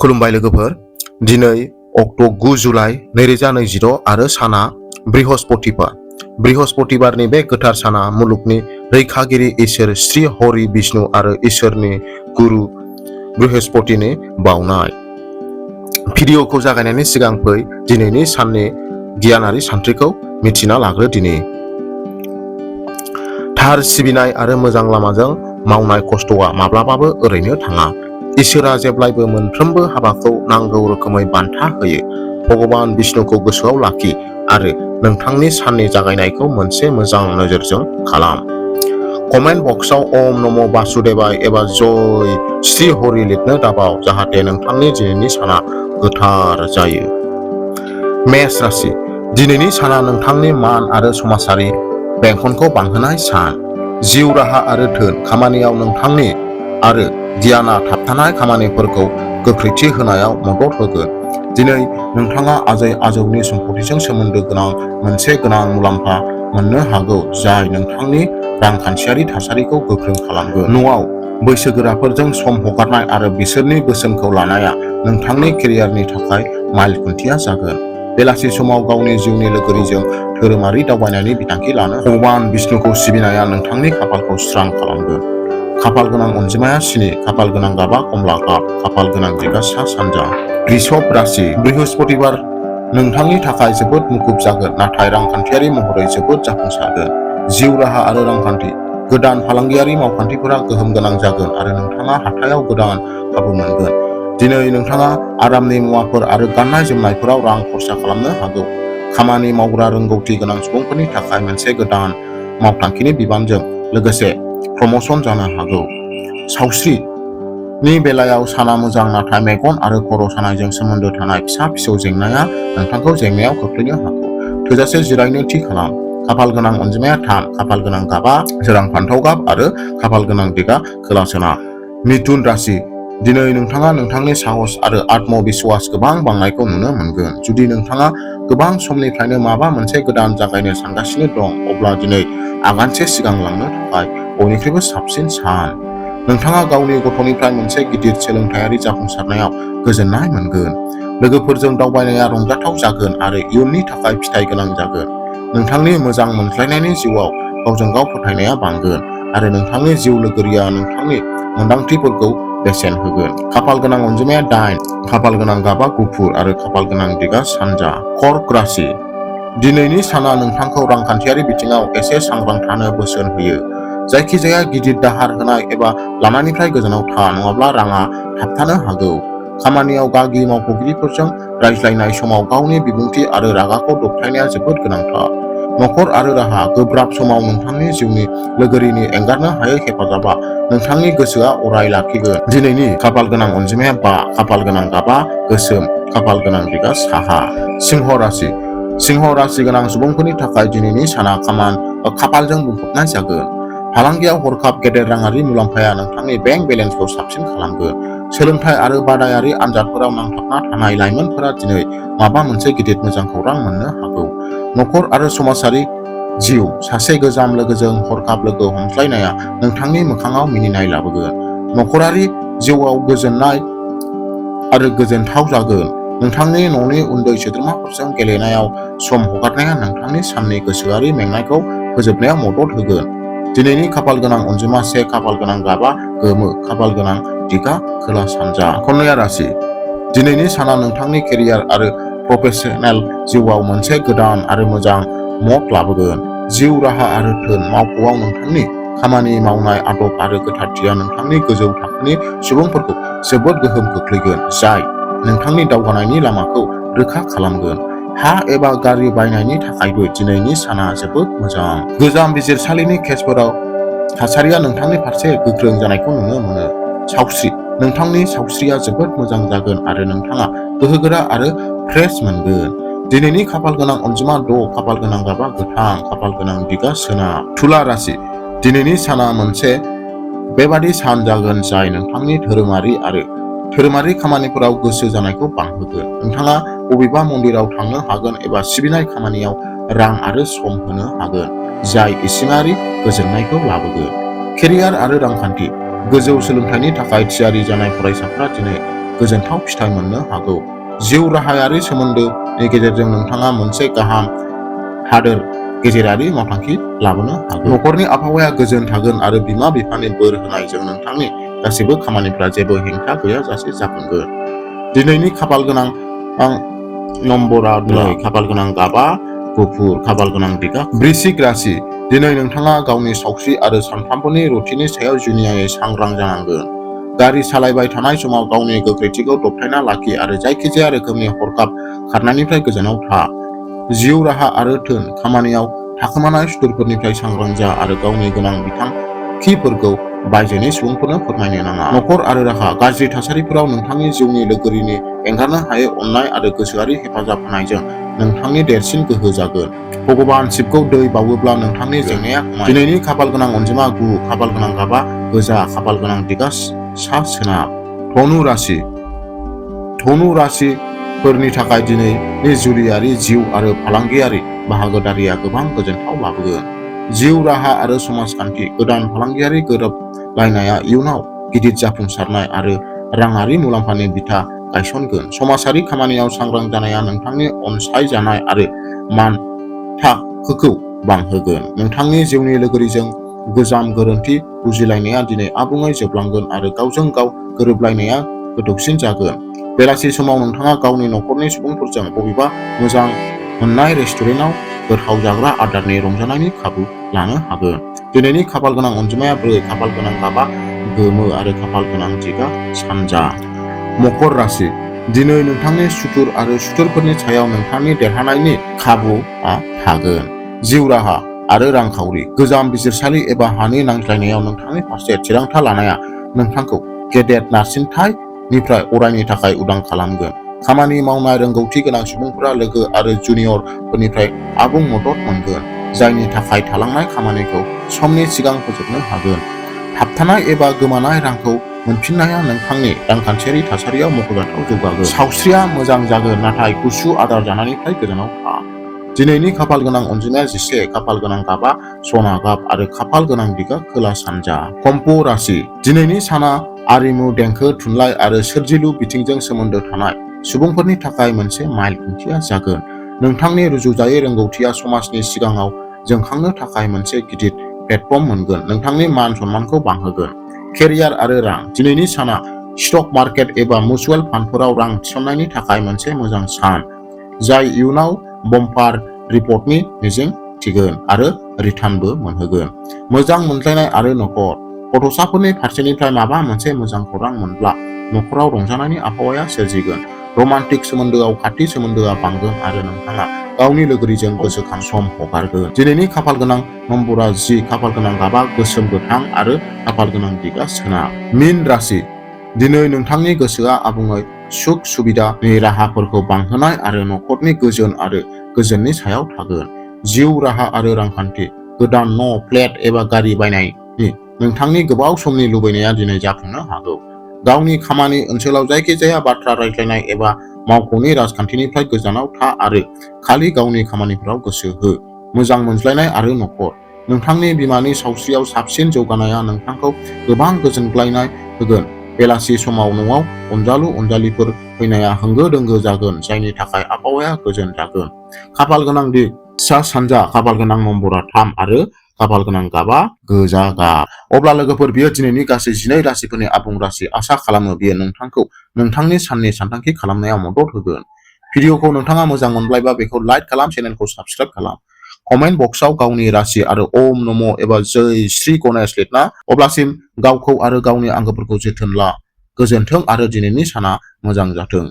खुलुमबाय लोगोफोर, दिनै अक्ट' 9 जुलाइ 2026 आरो साना बृहस्पतिबार। बृहस्पतिबारनि बे गोथार साना मुलुगनि रैखागिरि इसोर श्री हरि विष्णु आरो इसोरनि गुरु बृहस्पतिनि बावनाय। भिडिअखौ जागायनायनि सिगां फै दिनैनि साननि गियानारि सानथ्रिखौ मिथिना लाग्रो दिनै। थार सिबिनाय आरो मोजां लामाजों मावनाय खस्थ'आ माब्लाबाबो ओरैनो थाङा। इसोरा जेब्लायबो मोनफ्रोमबो हाबाखौ नांगौ रोखोमै बान्था होयो। भगबान विष्णुखौ गोसोआव लाखि आरो नोंथांनि साननि जागायनायखौ मोनसे मोजां नोजोरजों खालाम। कमेन्ट बक्सआव ओम नमो वासुदेवाय एबा जय श्री हरि लिरनो दाबाव जाहाथे नोंथांनि दिनैनि साना गोथार जायो। मेष राशि, दिनैनि साना नोंथांनि मान आरो समाजारि बेंखनखौ बांहोनाय सान। जिउ राहा आरो धोन खामानियाव नोंथांनि आरो गियाना थाबथानाय खामानिफोरखौ गोख्रैथि होनायाव मदद होगोन। दिनै नोंथाङा आजै आजौनि सम्पथिजों सोमोन्दो गोनां मोनसे गोनां मुलाम्फा मोननो हागौ जाय नोंथांनि रांखान्थियारि थासारिखौ गोख्रों खालामगोन। न'आव बैसोगोराफोरजों सम हगारनाय आरो बिसोरनि बोसोनखौ लानाया नोंथांनि केरियारनि थाखाय माइल खुन्थिया जागोन। बेलासि समाव गावनि जिउनि लोगोरिजों धोरोमारि दावबायनायनि बिथांखि लानो भगबान विष्णुखौ सिबिनाया नोंथांनि खाफालखौ स्रां खालामगोन। खाफाल गोनां अनजिमाया 7, खाफाल गोनां गाबा कमला गाब, खाफाल गोनां दिगा सा सानजा। वृषभ राशि, बृहस्पतिबार नोंथांनि थाखाय जोबोद मुखुब जागोन नाथाय रांखान्थियारि महरै जोबोद जाफुंसारगोन। जिउ राहा आरो रांखान्थि गोदान फालांगियारि मावखान्थिफोरा गोहोम गोनां जागोन आरो नोंथाङा हाथायाव गोदान खाबु मोनगोन। दिनै नोंथाङा आरामनि मुवाफोर आरो गाननाय जोमनायफोराव रां खरसा खालामनो हागौ। खामानि मावग्रा रोंगौथि गोनां सुबुंफोरनि थाखाय मोनसे गोदान मावथांखिनि बिबानजों लोगोसे प्रम'सन जानो हागौ। सावस्रिनि बेलायाव साना मोजां नाथाय मेगन आरो खर' सानायजों सोमोन्दो थानाय फिसा फिसौ जेंनाया नोंथांखौ जेंनायाव खोख्लैनो हागौ। थोजासे जिरायनो थि खालाम। खाफाल गोनां अनजिमाया 3, खाफाल गोनां गाबा सोरां फान्थाव गाब आरो खाफाल गोनां दिगा खोला सोनाब। मिथुन राशि, दिनै नोंथाङा नोंथांनि साहस आरो आत्मविश्वास गोबां बांनायखौ नुनो मोनगोन। जुदि नोंथाङा गोबां समनिफ्रायनो माबा मोनसे गोदान जागायनो सानगासिनो दं अब्ला दिनै आगानसे सिगांलांनो थाखाय बयनिख्रुइबो साबसिन सान। नोंथाङा गावनि गथ'निफ्राय मोनसे गिदिर सोलोंथायारि जाफुंसारनायाव गोजोननाय मोनगोन। लोगोफोरजों दावबायनाया रंजाथाव जागोन आरो इयुननि थाखाय फिथाइ गोनां जागोन। नोंथांनि मोजां मोनज्लायनायनि जिउआव गावजों गाव फोथायनाया बांगोन आरो नोंथांनि जिउ लोगोरिया नोंथांनि मोन्दांथिफोरखौ बेसेन होगोन। खाफाल गोनां अनजिमाया 8, खाफाल गोनां गाबा गुफुर आरो खाफाल गोनां दिगा सानजा। कर्क राशि, दिनैनि साना नोंथांखौ रांखान्थियारि बिथिङाव एसे सांग्रां थानो बोसोन होयो। जायखिजाया गिदिर दाहार होनाय एबा लानायनिफ्राय गोजानाव था नङाब्ला राङा थाबथानो हागौ। खामानियाव गागि मावख'गिरिफोरजों रायज्लायनाय समाव गावनि बिबुंथि आरो रागाखौ दबथायनाया जोबोद गोनांथार। नखर आरो राहा गोब्राब समाव नोंथांनि जिउनि लोगोरिनि एंगारनो हायै हेफाजाबा नोंथांनि गोसोआ अराय लाखिगोन। दिनैनि खाफाल गोनां अनजिमाया 5, खाफाल गोनां गाबा गोसोम, खाफाल गोनां दिगा साहा। सिंह राशि, सिंह राशि गोनां सुबुंफोरनि थाखाय दिनैनि साना खाफालजों बुंफबनाय जागोन। फालांगियाव हरखाब गेदेर राङारि मुलाम्फाया नोंथांनि बेंक बेलेन्सखौ साबसिन खालामगोन। सोलोंथाइ आरो बादायारि आनजादफोराव नांथाबना थानाय लाइमोनफोरा दिनै माबा मोनसे गिदिर मोजां खौरां मोननो हागौ। नखर आरो समाजारि जिउ सासे गोजाम लोगोजों हरखाब लोगो हमज्लायनाया नोंथांनि मोखांआव मिनिनाय लाबोगोन। नखरारि जिउआव गोजोननाय आरो गोजोनथाव जागोन। नोंथांनि न'नि उन्दै सोद्रोमाफोरजों गेलेनायाव सम हगारनाया नोंथांनि साननि गोसोआरि मेंनायखौ फोजोबनायाव मदद होगोन। दिनैनि खाफाल गोनां अनजिमा 1, खाफाल गोनां गाबा गोमो, खाफाल गोनां दिगा खोला सानजा। कन्या राशि, दिनैनि साना नोंथांनि केरियार आरो प्रफेशनेल जिउआव मोनसे गोदान आरो मोजां मद लाबोगोन। जिउ राहा आरो धोन मावख'आव नोंथांनि खामानि मावनाय आदब आरो गोथारथिया नोंथांनि गोजौ थाखोनि सुबुंफोरखौ जोबोद गोहोम खोख्लैगोन जाय नोंथांनि दावगानायनि लामाखौ रोखा खालामगोन। हा एबा गारि बायनायनि थाखायबो दिनैनि साना जोबोद मोजां। गोजाम बिजिरसालिनि केसफोराव थासारिया नोंथांनि फारसे गोख्रों जानायखौ नुनो मोनो। सावस्रि, नोंथांनि सावस्रिया जोबोद मोजां जागोन आरो नोंथाङा गोहोगोरा आरो फ्रेश मोनगोन। दिनैनि खाफाल गोनां अनजिमा 6, खाफाल गोनां गाबा गोथां, खाफाल गोनां दिगा सोनाब। तुला राशि, दिनैनि साना मोनसे बेबादि सान जागोन जाय नोंथांनि धोरोमारि खामानिफोराव गोसो जानायखौ बांहोगोन। नोंथाङा बबेबा मन्दिराव थांनो हागोन एबा सिबिनाय खामानियाव रां आरो सम होनो हागोन जाय इसिङारि गोजोननायखौ लाबोगोन। केरियार आरो रांखान्थि गोजौ सोलोंथाइनि थाखाय थियारि जानाय फरायसाफोरा दिनै गोजोनथाव फिथाइ मोननो हागौ। जिउ राहायारि सोमोन्दोनि गेजेरजों नोंथाङा मोनसे गाहाम हादोर गेजेरारि मावथांखि लाबोनो हागौ। नखरनि आबहावाया गोजोन थागोन आरो बिमा बिफानि बोर होनायजों नोंथांनि गासिबो खामानिफ्रा जेबो हेंथा गैयाजासे जाफुंगोन। दिनैनि खाफाल गोनां नम्बरा 2, खाफाल गोनां गाबा गुफुर, खाफाल गोनां दिगा वृश्चिक राशि। दिनै नोंथाङा गावनि सावस्रि आरो सानफ्रोमबोनि रुटिननि सायाव जुनियायै सांग्रां जानांगोन। गारि सालायबाय थानाय समाव गावनि गोख्रैथिखौ दबथायना लाखि आरो जायखिजाया रोखोमनि हरखाब खारनायनिफ्राय गोजानाव था। जिउ राहा आरो धोन खामानियाव थाखोमानाय सुथुरफोरनिफ्राय सांग्रां जा आरो गावनि गोनां बिथांखिफोरखौ बायजोनि सुबुंफोरनो फोरमायनो नाङा। नखर आरो राहा गाज्रि थासारिफोराव नोंथांनि जिउनि लोगोरिनि एंगारनो हायै अननाय आरो गोसोआरि हेफाजाब होनायजों नोंथांनि देरसिन गोहो जागोन। भगबान शिबखौ दै बावोब्ला नोंथांनि जेंनाया खमायो। दिनैनि खाफाल गोनां अनजिमा 9, खाफाल गोनां गाबा गोजा, खाफाल गोनां दिगा सा सोनाब। धनु राशि। धनु राशिफोरनि थाखाय दिनैनि जुलियारि जिउ आरो फालांगियारि बाहागोदारिया गोबां गोजोनथाव लाबोगोन। जिउ राहा आरो समाजखान्थि गोदान फालांगियारि गोरोबलायनाया इयुनाव गिदिर जाफुंसारनाय आरो राङारि मुलाम्फानि बिथा गायसनगोन। समाजारि खामानियाव सांग्रां जानाया नोंथांनि अनसायजानाय आरो मान थाखोखौ बांहोगोन। नोंथांनि जिउनि लोगोरिजों गोजाम गोरोन्थि बुजिलायनाया दिनै आबुङै जोबलांगोन आरो गावजों गाव गोरोबलायनाया गोथौसिन जागोन। बेलासि समाव नोंथाङा गावनि नखरनि सुबुंफोरजों बबेबा मोजां मोननाय रेस्टुरेन्टाव गोथाव जाग्रा आदारनि रंजानायनि खाबु लानो हागोन। दिनैनि खाफाल गोनां अनजिमाया 4, खाफाल गोनां गाबा गोमो आरो खाफाल गोनां दिगा सानजा। मकर राशि। दिनै नोंथांनि सुथुर आरो सुथुरफोरनि सायाव नोंथांनि देरहानायनि खाबुआ थागोन। जिउ राहा आरो रांखावरि गोजाम बिजिरसालि एबा हानि नांज्लायनायाव नोंथांनि फारसे थिरांथा लानाया नोंथांखौ गेदेर नारसिनथायनिफ्राय अरायनि थाखाय उदां खालामगोन। खामानि मावनाय रोंगौथि गोनां सुबुंफोरा लोगो आरो जुनियरफोरनिफ्राय आबुं मदद मोनगोन, जायनि थाखाय थालांनाय खामानिखौ समनि सिगां फोजोबनो हागोन। थाबथानाय एबा गोमानाय रांखौ मोनफिननाया नोंथांनि रांखान्थियारि थासारियाव मख'जाथाव जौगागोन। सावस्रिया मोजां जागोन, नाथाय गुसु आदार जानायनिफ्राय गोजानाव था। दिनैनि खाफाल गोनां अनजिमाया 11, खाफाल गोनां गाबा सना गाब आरो खाफाल गोनां दिगा खोला सानजा। कुम्भ राशि। दिनैनि साना आरिमु, देंखो, थुनलाइ आरो सोरजिलु बिथिंजों सोमोन्दो थानाय सुबुंफोरनि थाखाय मोनसे माइल खुन्थिया जागोन। नोंथांनि रुजुजायै रोंगौथिया समाजनि सिगाङाव जोंखांनो थाखाय मोनसे गिदिर प्लेटफर्म मोनगोन, नोंथांनि मान सन्मानखौ बांहोगोन। केरियार आरो रां दिनैनि साना स्टक मार्केट एबा मिउचुयेल फान्डफोराव रां थिसननायनि थाखाय मोनसे मोजां सान, जाय इयुनाव बम्पार रिपर्टनि मिजिं थिगोन आरो रिटार्नबो मोनहोगोन। मोजां मोनज्लायनाय आरो नखर गथ'साफोरनि फारसेनिफ्राय माबा मोनसे मोजां खौरां मोनब्ला नखराव रंजानायनि आबहावाया सोरजिगोन। रमान्टिक सोमोन्दोआव खाथि सोमोन्दोआ बांगोन आरो नोंथाङा गावनि लोगोरिजों गोसोखां सम हगारगोन। दिनैनि खाफाल गोनां नम्बरा 10, खाफाल गोनां गाबा गोसोम गोथां आरो खाफाल गोनां दिगा सोनाब। मीन राशि। दिनै नोंथांनि गोसोआ आबुङै सुख सुबिदानि राहाफोरखौ बांहोनाय आरो नखरनि गोजोन आरो गोजोननि सायाव थागोन। जिउ राहा आरो रांखान्थि गोदान न', फ्लेट एबा गारि बायनायनि नोंथांनि गोबाव समनि लुबैनाया दिनै जाफुंनो हागौ। गावनि खामानि ओनसोलाव जायखिजाया बाथ्रा रायज्लायनाय एबा मावख'नि राजखान्थिनिफ्राय गोजानाव था आरो खालि गावनि खामानिफोराव गोसो हो। मोजां मोनज्लायनाय आरो नखर नोंथांनि बिमानि सावस्रियाव साबसिन जौगानाया नोंथांखौ गोबां गोजोनग्लायनाय होगोन। बेलासि समाव न'आव अनजालु अनजालिफोर फैनाया होंगो दोंगो जागोन, जायनि थाखाय आबहावाया गोजोन जागोन। खाफाल गोनां दिग सा सानजा, खाफाल गोनां नम्बरा 3 आरो खाफाल गोनां गाबा गोजा गाब। अब्ला लोगोफोर, बियो दिनैनि गासै 12 राशिफोरनि आबुं राशि। आसा खालामो बेयो नोंथांखौ नोंथांनि साननि सानथांखि खालामनायाव मदद होगोन। भिडिअखौ नोंथाङा मोजां मोनबायबा बेखौ लाइक खालाम, चेनेलखौ साबस्क्राइब खालाम। कमेन्ट बक्सआव गावनि राशि आरो ओम नम' एबा जय श्री गणेश लिरना अब्लासिम गावखौ आरो गावनि आंगोफोरखौ जोथोन ला। गोजोन्थों आरो दिनैनि साना मोजां जाथों।